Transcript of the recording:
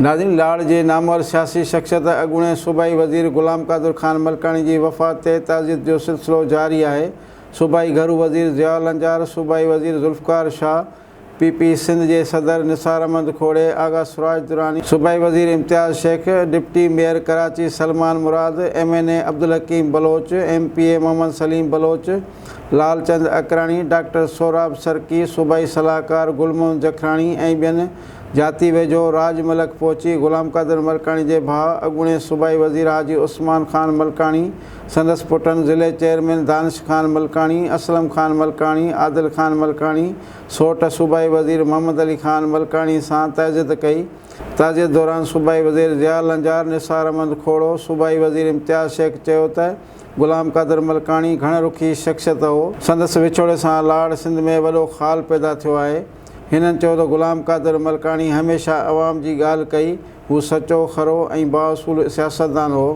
ناظرين لاڙ جي نامور سياسي شخصيت اڳوڻي صوبائي وزير غلام قادر خان ملڪاڻي جي وفات تي تعزيت جو سلسلو جاري آهي. صوبائي گهرو وزير ضياء لنجار، صوبائي وزير ذوالفقار شاهه، پي پي سنڌ جي صدر نثار احمد کوڙي، آغا سراج دراني، صوبائي وزير Imtiaz Shaikh, deputy mayor Karachi Salman Murad, M N A Abdul Hakeem Baloch, M P A Muhammad Saleem Baloch, Lal Chand Akrani, doctor Sohrab Sarki, صوبائي صلاحڪار گل محمد جکراڻي ۽ ٻين جاتي ويجهو راڄ ملڪ پهچي غلام قادر ملڪاڻي جي ڀاء اڳوڻي صوبائي وزير حاجي عثمان خان ملڪاڻي، سندس پٽن ضلعي چيئرمين دانش خان ملڪاڻي، اسلم خان ملڪاڻي، عادل خان ملڪاڻي، سوٽ صوبائي وزير محمد علي خان ملڪاڻي سان تعزيت ڪئي. تعزيت دوران صوبائي وزير ضياء لنجار، نثار احمد کوڙو، صوبائي وزير امتياز شيخ چيو ته غلام قادر ملڪاڻي گهڻ رخي شخصيت هو، سندس وڇوڙي سان لاڙ سنڌ ۾ وڏو خال پيدا ٿيو آهي. هنن چيو ته غلام قادر ملڪاڻي هميشه عوام جي ڳالهه ڪئي، هو سچو، کرو ۽ بااصول سياستدان هو.